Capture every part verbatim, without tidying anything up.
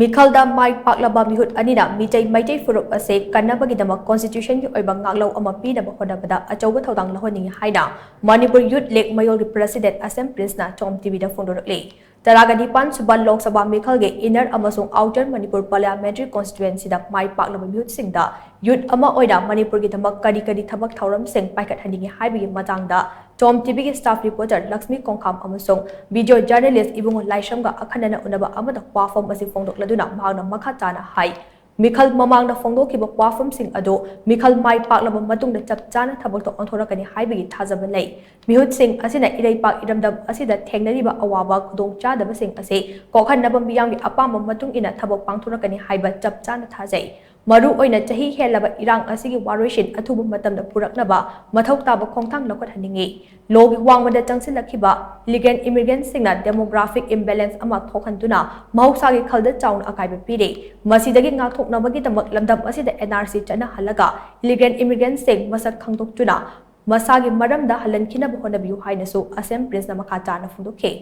ꯃꯤꯈꯜꯗ ꯃꯥꯏ ꯄꯥꯛꯂꯕ ꯃꯤꯍꯨꯠ ꯑꯅꯤꯅ ꯃꯤꯇꯩ ꯃꯩꯇꯩ ꯐꯨꯔꯨꯞ ꯑꯁꯦ ꯀꯟꯅꯕꯒꯤꯗꯃꯛ ꯀꯣꯟꯁꯇꯤꯇ꯭ꯌꯨꯁꯟꯒꯤ ꯑꯣꯏꯕ ꯉꯥꯛꯂꯧ ꯑꯃ ꯄꯤꯅꯕ ꯍꯣꯠꯅꯕꯗ ꯑꯆꯧꯕ ꯊꯧꯗꯥꯡ ꯂꯧꯍꯟꯅꯤꯡꯏ ꯍꯥꯏꯅ ꯃꯅꯤꯄꯨꯔ ꯌꯨꯠ ꯂꯤꯒ ꯃꯌꯣꯜꯒꯤ ꯄ꯭ꯔꯁꯤꯗꯦꯟ ꯑꯁꯦꯝ ꯄ꯭ꯔꯤꯟꯁꯅ ꯇꯣꯝ ꯇꯤꯚꯤꯗ ꯐꯣꯡꯗꯣꯔꯛꯂꯤ꯫ ꯇꯔꯥꯒ ꯅꯤꯄꯥꯟ ꯁꯨꯕ ꯂꯣꯛ ꯁꯚꯥ ꯃꯤꯈꯜꯒꯤ ꯏꯟꯅꯔ ꯑꯃꯁꯨꯡ ꯑꯥꯎꯇꯔ ꯃꯅꯤꯄꯨꯔ ꯄꯥꯔꯂꯤꯌꯥꯃꯦꯟꯇꯔꯤ ꯀꯣꯟꯁꯇꯤꯇ꯭ꯌꯨꯑꯦꯟꯁꯤꯗ ꯃꯥꯏ ꯄꯥꯛꯂꯕ ꯃꯤꯍꯨꯠꯁꯤꯡꯗ ꯌꯨꯠ ꯑꯃ ꯑꯣꯏꯅ ꯃꯅꯤꯄꯨꯔꯒꯤꯗꯃꯛ ꯀꯔꯤ ꯀꯔꯤ ꯊꯕꯛ ꯊꯧꯔꯝꯁꯤꯡ ꯄꯥꯏꯈꯠꯍꯟꯅꯤꯡꯏ ꯍꯥꯏꯕꯒꯤ ꯃꯇꯥꯡꯗ ꯇꯣꯝ ꯇꯤꯚꯤꯒꯤ ꯁ꯭ꯇꯥꯐ ꯔꯤꯄꯣꯔꯇꯔ ꯂꯛꯁꯃꯤ ꯀꯣꯡꯈꯥꯝ ꯑꯃꯁꯨꯡ ꯚꯤꯗꯤꯑꯣ ꯖꯔꯅꯦꯂꯤꯁ ꯏꯕꯨꯡꯉꯣ ꯂꯥꯏꯁ꯭ꯔꯝꯒ ꯑꯈꯟꯅꯅ ꯎꯅꯕ ꯑꯃꯗ ꯋꯥꯐꯝ ꯑꯁꯤ ꯐꯣꯡꯗꯣꯛꯂꯗꯨꯅ ꯃꯍꯥꯛꯅ ꯃꯈꯥ ꯇꯥꯅ ꯍꯥꯏ, ꯃꯤꯈꯜ ꯃꯃꯥꯡꯗ ꯐꯣꯡꯗꯣꯛꯈꯤꯕ ꯋꯥꯐꯝꯁꯤꯡ ꯑꯗꯨ ꯃꯤꯈꯜ ꯃꯥꯏ ꯄꯥꯛꯂꯕ ꯃꯇꯨꯡꯗ ꯆꯞ ꯆꯥꯅ ꯊꯕꯛꯇ ꯑꯣꯟꯊꯣꯔꯛꯀꯅꯤ ꯍꯥꯏꯕꯒꯤ ꯊꯥꯖꯕ ꯂꯩ꯫ ꯃꯤꯍꯨꯠꯁꯤꯡ ꯑꯁꯤꯅ ꯏꯔꯩꯄꯥꯛ ꯏꯔꯝꯗꯝ ꯑꯁꯤꯗ ꯊꯦꯡꯅꯔꯤꯕ ꯑꯋꯥꯕ ꯈꯨꯗꯣꯡꯆꯥꯗꯕꯁꯤꯡ ꯑꯁꯤ ꯀꯣꯛꯍꯟꯅꯕ ꯃꯤꯌꯥꯝꯒꯤ ꯑꯄꯥꯝꯕ ꯃꯇꯨꯡ ꯏꯟꯅ ꯊꯕꯛ ꯄꯥꯡꯊꯣꯔꯛꯀꯅꯤ ꯍꯥꯏꯕ ꯆꯞ ꯆꯥꯅ ꯊꯥꯖꯩ꯫ ꯃꯔꯨ ꯑꯣꯏꯅ ꯆꯍꯤ ꯍꯦꯜꯂꯕ ꯏꯔꯥꯡ ꯑꯁꯤꯒꯤ ꯋꯥꯔꯣꯏꯁꯤꯟ ꯑꯊꯨꯕ ꯃꯇꯝꯗ ꯄꯨꯔꯛꯅꯕ ꯃꯊꯧ ꯇꯥꯕ ꯈꯣꯡꯊꯥꯡ ꯂꯧꯈꯠꯍꯟꯅꯤꯡꯏ꯫ ꯂꯣꯒꯤ ꯋꯥꯡꯃꯗ ꯆꯪꯁꯤꯜꯂꯛꯈꯤꯕ ꯏꯂꯤꯒꯦꯟ ꯏꯃꯤꯒ꯭ꯔꯦꯟꯠꯁꯤꯡꯅ ꯗꯦꯃꯣꯒ꯭ꯔꯥꯐꯤꯛ ꯏꯝꯕꯦꯂꯦꯟꯁ ꯑꯃ ꯊꯣꯛꯍꯟꯗꯨꯅ ꯃꯍꯧꯁꯥꯒꯤ ꯈꯜꯗ ꯆꯥꯎꯅ ꯑꯀꯥꯏꯕ ꯄꯤꯔꯤ꯫ ꯃꯁꯤꯗꯒꯤ ꯉꯥꯛꯊꯣꯛꯅꯕꯒꯤꯗꯃꯛ ꯂꯝꯗꯝ ꯑꯁꯤꯗ ꯑꯦꯟ ꯑꯥꯔ ꯁꯤ ꯆꯠꯅꯍꯜꯂꯒ ꯏꯂꯤꯒꯦꯟ ꯏꯃꯤꯒ꯭ꯔꯦꯟꯠꯁꯤꯡ ꯃꯁꯛ ꯈꯪꯗꯣꯛꯇꯨꯅ ꯃꯁꯥꯒꯤ ꯃꯔꯝꯗ ꯍꯜꯍꯟꯈꯤꯅꯕ ꯍꯣꯠꯅꯕꯤꯌꯨ ꯍꯥꯏꯅꯁꯨ ꯑꯁꯦꯝ ꯄ꯭ꯔꯤꯟꯁꯅ ꯃꯈꯥ ꯇꯥꯅ ꯐꯣꯡꯗꯣꯛꯈꯤ꯫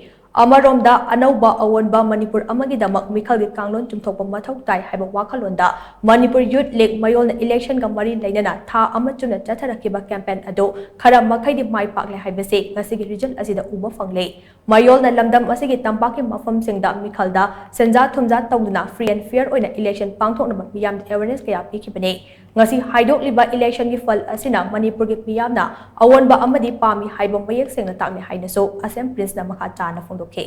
ꯑꯃꯔꯣꯝꯗ, ꯑꯅꯧꯕ ꯑꯑꯣꯟꯕ ꯃꯅꯤꯄꯨꯔ ꯑꯃꯒꯤꯗꯃꯛ ꯃꯤꯈꯜꯒꯤ ꯀꯥꯡꯂꯣꯟ ꯆꯨꯝꯊꯣꯛꯄ ꯃꯊꯧ ꯇꯥꯏ ꯍꯥꯏꯕ ꯋꯥꯈꯜꯂꯣꯟꯗ ꯃꯅꯤꯄꯨꯔ ꯌꯨꯠ ꯂꯤꯒ ꯃꯌꯣꯜꯅ ꯏꯂꯦꯛꯁꯟꯒ ꯃꯔꯤ ꯂꯩꯅꯅ ꯊꯥ ꯑꯃ ꯆꯨꯞꯅ ꯆꯠꯊꯔꯛꯈꯤꯕ ꯀꯦꯝꯄꯦꯟ ꯑꯗꯨ ꯈꯔ ꯃꯈꯩꯗꯤ ꯃꯥꯏ ꯄꯥꯛꯂꯦ ꯍꯥꯏꯕꯁꯤ ꯉꯁꯤꯒꯤ ꯔꯤꯖꯜꯠ ꯑꯁꯤꯗ ꯎꯕ ꯐꯪꯂꯦ꯫ ꯃꯌꯣꯜꯅ ꯂꯝꯗꯝ ꯑꯁꯤꯒꯤ ꯇꯝꯄꯥꯛꯀꯤ ꯃꯐꯝꯁꯤꯡꯗ ꯃꯤꯈꯜꯗ ꯁꯦꯟꯖꯥ ꯊꯨꯝꯖꯥ ꯇꯧꯗꯨꯅ free and fair ꯑꯣꯏꯅ ꯏꯂꯦꯛꯁꯟ ꯄꯥꯡꯊꯣꯛꯅꯕ ꯃꯤꯌꯥꯝꯗ ꯑꯦꯋꯦꯔꯅꯦꯁ ꯀꯌꯥ ꯄꯤꯈꯤꯕꯅꯤ꯫ ꯉꯁꯤ ꯍꯥꯏꯗꯣꯛꯂꯤꯕ ꯏꯂꯦꯛꯁꯟꯒꯤ ꯐꯜ ꯑꯁꯤꯅ ꯃꯅꯤꯄꯨꯔꯒꯤ ꯃꯤꯌꯥꯝꯅ ꯑꯑꯣꯟꯕ ꯑꯃꯗꯤ ꯄꯥꯝꯃꯤ ꯍꯥꯏꯕ ꯃꯌꯦꯛ ꯁꯦꯡꯅ ꯇꯥꯛꯂꯦ ꯍꯥꯏꯅꯁꯨ ꯑꯁꯦꯝ ꯄ꯭ꯔꯤꯟꯁꯅ ꯃꯈꯥ ꯇꯥꯅ ꯐꯣꯡꯗꯣꯛꯈꯤ꯫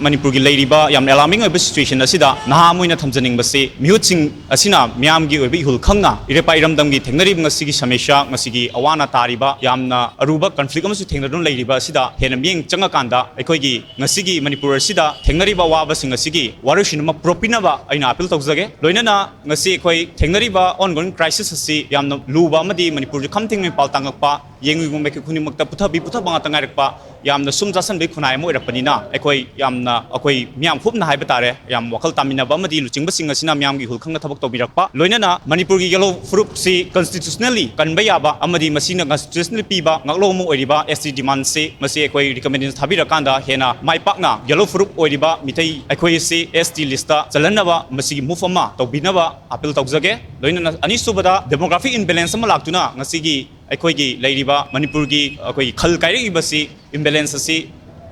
ꯃꯅꯤꯄꯨꯔꯒꯤ ꯂꯩꯔꯤꯕ ꯌꯥꯝꯅ ꯑꯦꯂꯥꯔꯃꯤꯡ ꯑꯣꯏꯕ ꯁꯤꯆꯨꯋꯦꯁꯟ ꯑꯁꯤꯗ ꯅꯍꯥ ꯑꯃ ꯑꯣꯏꯅ ꯊꯝꯖꯅꯤꯡꯕꯁꯤ, ꯃꯤꯍꯨꯠꯁꯤꯡ ꯑꯁꯤꯅ ꯃꯤꯌꯥꯝꯒꯤ ꯑꯣꯏꯕ ꯏꯍꯨꯜ ꯈꯪꯅ ꯏꯔꯩꯄꯥꯛ ꯏꯔꯝꯗꯝꯒꯤ ꯊꯦꯡꯅꯔꯤꯕ ꯉꯁꯤꯒꯤ ꯁꯃꯁ꯭ꯌꯥ, ꯉꯁꯤꯒꯤ ꯑꯋꯥ ꯑꯅꯥ ꯇꯥꯔꯤꯕ, ꯌꯥꯝꯅ ꯑꯔꯨꯕ ꯀꯟꯐ꯭ꯂꯤꯛ ꯑꯃꯁꯨ ꯊꯦꯡꯅꯗꯨꯅ ꯂꯩꯔꯤꯕ ꯑꯁꯤꯗ ꯍꯦꯟꯅ ꯃꯤꯠꯌꯦꯡ ꯆꯪꯉꯀꯥꯟꯗ, ꯑꯩꯈꯣꯏꯒꯤ ꯉꯁꯤꯒꯤ ꯃꯅꯤꯄꯨꯔ ꯑꯁꯤꯗ ꯊꯦꯡꯅꯔꯤꯕ ꯑꯋꯥꯕꯁꯤꯡ ꯑꯁꯤꯒꯤ ꯋꯥꯔꯣꯏꯁꯤꯟ ꯑꯃ ꯄꯨꯔꯛꯄꯤꯅꯕ ꯑꯩꯅ ꯑꯥꯄꯤꯜ ꯇꯧꯖꯒꯦ꯫ ꯂꯣꯏꯅꯅ ꯉꯁꯤ ꯑꯩꯈꯣꯏ ꯊꯦꯡꯅꯔꯤꯕ ongoing crisis ꯑꯁꯤ ꯌꯥꯝꯅ ꯂꯨꯕ ꯑꯃꯗꯤ ꯃꯅꯤꯄꯨꯔꯁꯨ ꯈꯝ ꯊꯦꯡꯅ ꯃꯤꯄꯥꯜ ꯇꯥꯡꯉꯛꯄ ꯌꯦꯡꯉꯨ ꯌꯦꯡꯉꯨ ꯃꯥꯏꯀꯩ ꯈꯨꯗꯤꯡꯃꯛꯇ ꯄꯨꯊꯕꯤ ꯄꯨꯊꯕ ꯉꯥꯛꯇ ꯉꯥꯏꯔꯛꯄ, ꯌꯥꯝꯅ ꯁꯨꯝ ꯆꯥꯁꯟꯕꯒꯤ ꯈꯨꯟꯅꯥꯏ ꯑꯃ ꯑꯣꯏꯔꯛꯄꯅꯤꯅ, ꯑꯩꯈꯣꯏ ꯌꯥꯝꯅ, ꯑꯩꯈꯣꯏ ꯃꯤꯌꯥꯝ ꯍꯨꯞꯅ ꯍꯥꯏꯕ ꯇꯥꯔꯦ, ꯌꯥꯝ ꯋꯥꯈꯜ ꯇꯥꯃꯤꯟꯅꯕ ꯑꯃꯗꯤ ꯂꯨꯆꯤꯡꯕꯁꯤꯡ ꯑꯁꯤꯅ ꯃꯤꯌꯥꯝꯒꯤ ꯏꯍꯨꯜ ꯈꯪꯅ ꯊꯕꯛ ꯇꯧꯕꯤꯔꯛꯄ, ꯂꯣꯏꯅꯅ ꯃꯅꯤꯄꯨꯔꯒꯤ ꯌꯦꯜꯂꯣ ꯐꯨꯔꯨꯞꯁꯤ ꯀꯟꯁꯇꯤꯇ꯭ꯌꯨꯁꯅꯦꯜꯂꯤ ꯀꯟꯕ ꯌꯥꯕ ꯑꯃꯗꯤ ꯃꯁꯤꯅ ꯀꯟꯁꯇꯤꯇ꯭ꯌꯨꯁꯅꯦꯜꯂꯤ ꯄꯤꯕ ꯉꯥꯛꯂꯧ ꯑꯃ ꯑꯣꯏꯔꯤꯕ ꯑꯦꯁ ꯇꯤ ꯗꯤꯃꯥꯟꯁꯤ, ꯃꯁꯤ ꯑꯩꯈꯣꯏ ꯔꯤꯀꯃꯦꯟꯗꯦꯁꯟ ꯊꯥꯕꯤꯔꯀꯥꯟꯗ ꯍꯦꯟꯅ ꯃꯥꯏ ꯄꯥꯛꯅ ꯌꯦꯜꯂꯣ ꯐꯨꯔꯨꯞ ꯑꯣꯏꯔꯤꯕ ꯃꯤꯇꯩ ꯑꯩꯈꯣꯏ ꯑꯁꯤ ꯑꯦꯁ ꯇꯤ ꯂꯤꯁꯇ ꯆꯜꯍꯟꯅꯕ ꯃꯁꯤꯒꯤ ꯃꯨꯚ ꯑꯃ ꯇꯧꯕꯤꯅꯕ ꯑꯄꯤꯜ ꯇꯧꯖꯒꯦ꯫ ꯂꯣꯏꯅꯅ ꯑꯅꯤꯁꯨꯕꯗ ꯗꯦꯃꯣꯒ꯭ꯔꯥꯐꯤꯛ ꯏꯝꯕꯦꯂꯦꯟꯁ ꯑꯃ ꯂꯥꯛꯇꯨꯅ ꯉꯁꯤꯒꯤ ꯑꯩꯈꯣꯏꯒꯤ ꯂꯩꯔꯤꯕ ꯃꯅꯤꯄꯨꯔꯒꯤ ꯑꯩꯈꯣꯏꯒꯤ ꯈꯜ ꯀꯥꯏꯔꯛꯏꯕꯁꯤ, ꯏꯝꯕꯦꯂꯦꯟꯁ ꯑꯁꯤ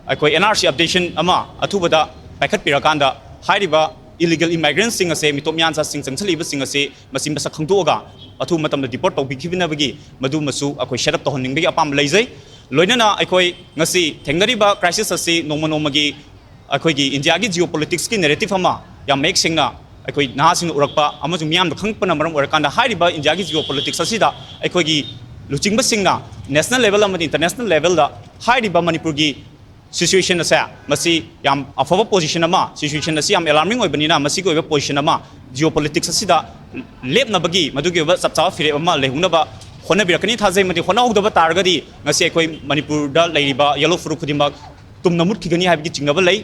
ꯑꯩꯈꯣꯏ ꯑꯦꯟ ꯑꯥꯔ ꯁꯤ ꯑꯞꯗꯦꯁꯟ ꯑꯃ ꯑꯊꯨꯕꯗ ꯄꯥꯏꯈꯠꯄꯤꯔꯀꯥꯟꯗ ꯍꯥꯏꯔꯤꯕ ꯏꯂꯤꯒꯦꯜ ꯏꯃꯥꯏꯒ꯭ꯔꯦꯟꯁꯤꯡ ꯑꯁꯦ, ꯃꯤꯇꯣꯞ ꯃꯤꯌꯥꯟꯆꯥꯁꯤꯡ ꯆꯪꯁꯤꯜꯂꯛꯏꯕꯁꯤꯡ ꯑꯁꯤ ꯃꯁꯤ ꯃꯁꯛ ꯈꯪꯗꯣꯛꯑꯒ ꯑꯊꯨꯕ ꯃꯇꯝꯗ ꯗꯤꯄꯣꯔꯠ ꯇꯧꯕꯤꯈꯤꯕꯅꯕꯒꯤ ꯃꯗꯨꯃꯁꯨ ꯑꯩꯈꯣꯏ ꯁꯦꯠ ꯑꯞ ꯇꯧꯍꯟꯅꯤꯡꯕꯒꯤ ꯑꯄꯥꯝꯕ ꯂꯩꯖꯩ꯫ ꯂꯣꯏꯅꯅ ꯑꯩꯈꯣꯏ ꯉꯁꯤ ꯊꯦꯡꯅꯔꯤꯕ ꯀ꯭ꯔꯥꯏꯁꯤꯁ ꯑꯁꯤ ꯅꯣꯡꯃ ꯅꯣꯡꯃꯒꯤ ꯑꯩꯈꯣꯏꯒꯤ ꯏꯟꯗꯤꯌꯥꯒꯤ ꯖꯤꯑꯣ ꯄꯣꯂꯤꯇꯤꯛꯁꯀꯤ ꯅꯦꯔꯦꯇꯤꯞ ꯑꯃ ꯌꯥꯝ ꯃꯌꯦꯛ ꯁꯦꯡꯅ ꯑꯩꯈꯣꯏ ꯅꯍꯥꯁꯤꯡꯅ ꯎꯔꯛꯄ ꯑꯃꯁꯨꯡ ꯃꯤꯌꯥꯝꯗ ꯈꯪꯉꯛꯄꯅ ꯃꯔꯝ ꯑꯣꯏꯔꯀꯥꯟꯗ, ꯍꯥꯏꯔꯤꯕ ꯏꯟꯗꯤꯌꯥꯒꯤ ꯖꯤꯑꯣ ꯄꯣꯂꯤꯇꯤꯛꯁ ꯑꯁꯤꯗ ꯑꯩꯈꯣꯏꯒꯤ ꯂꯨꯆꯤꯡꯕꯁꯤꯡꯅ ꯅꯦꯁꯅꯦꯜ ꯂꯦꯚꯦꯜ ꯑꯃꯗꯤ ꯏꯟꯇꯔꯅꯦꯁꯅꯦꯜ ꯂꯦꯚꯦꯜꯗ ꯍꯥꯏꯔꯤꯕ ꯃꯅꯤꯄꯨꯔꯒꯤ ꯁꯤꯆꯨꯋꯦꯁꯟ ꯑꯁꯦ, ꯃꯁꯤ ꯌꯥꯝ ꯑꯐꯕ ꯄꯣꯖꯤꯁꯟ ꯑꯃ, ꯁꯤꯆꯨꯋꯦꯁꯟ ꯑꯁꯤ ꯌꯥꯝ ꯑꯦꯂꯥꯔꯃꯤꯡ ꯑꯣꯏꯕꯅꯤꯅ, ꯃꯁꯤꯒꯤ ꯑꯣꯏꯕ ꯄꯣꯖꯤꯁꯟ ꯑꯃ ꯖꯤꯑꯣ ꯄꯣꯂꯤꯇꯤꯛꯁ ꯑꯁꯤꯗ ꯂꯦꯞꯅꯕꯒꯤ ꯃꯗꯨꯒꯤ ꯑꯣꯏꯕ ꯆꯞ ꯆꯥꯕ ꯐꯤꯔꯦꯞ ꯑꯃ ꯂꯩꯍꯧꯅꯕ ꯍꯣꯠꯅꯕꯤꯔꯛꯀꯅꯤ ꯊꯥꯖꯩ꯫ ꯑꯃꯗꯤ ꯍꯣꯠꯅꯍꯧꯗꯕ ꯇꯥꯔꯒꯗꯤ ꯉꯁꯤ ꯑꯩꯈꯣꯏ ꯃꯅꯤꯄꯨꯔꯗ ꯂꯩꯔꯤꯕ ꯌꯦꯜꯂꯣ ꯐꯨꯔꯨꯞ ꯈꯨꯗꯤꯡꯃꯛ ꯇꯨꯝꯅ ꯃꯨꯠꯈꯤꯒꯅꯤ ꯍꯥꯏꯕꯒꯤ ꯆꯤꯡꯅꯕ ꯂꯩ꯫